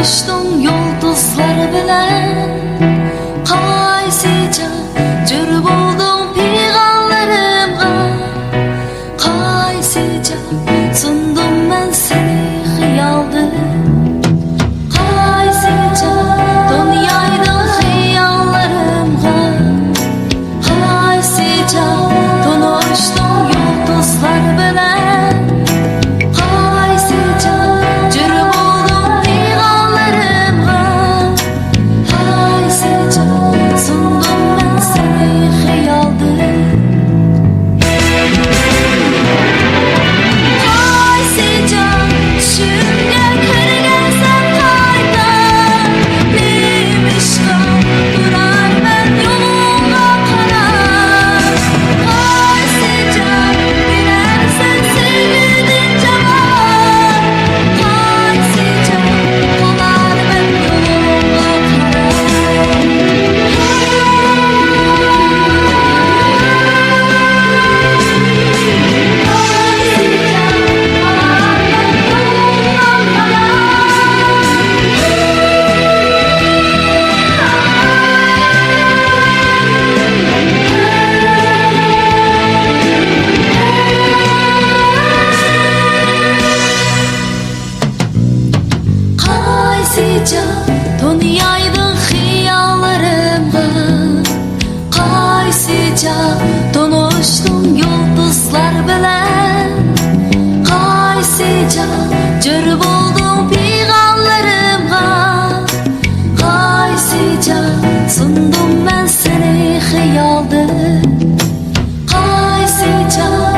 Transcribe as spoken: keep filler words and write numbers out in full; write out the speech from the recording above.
ئۇچتۇڭ يۇلتۇزلار بىلەن، قايسى چاغ جۆر بولدۇڭ پىغانلىرىمغا؟ قايسى چاغ سۇندۇم مەن سېنى خىيالدىن؟ قايسى چاغ تون يايدىڭ خىياللىرىمغا؟ قايسى چاغ تونۇشتۇڭ يۇلتۇزلار بىلەن؟ قايسى چاغ جۆر بولدۇڭ پىغانلىرىمغا؟ قايسى چاغ سۇندۇم مەن سېنى خىيالدىن؟ قايسى چاغ چۈشۈمگە كىرگەنسەن قايتا؟ نېمىشقا تۇرارمەن يولۇڭغا قاراپ؟ قايسى چاغ بىلەرسەن سۆيگۈدىن جاۋاب؟ قايسى چاغ قالارمەن يولۇڭغا قاراپ؟ قايسى چاغ تون يايدىڭ خىياللىرىمغا؟ قايسى چاغ تونۇشتۇڭ يۇلتۇزلار بىلەن؟ قايسى چاغ جۆر بولدۇڭ پىغانلىرىمغا؟ قايسى چاغ سۇندۇم مەن سېنى خىيالدىن؟ قايسى چاغ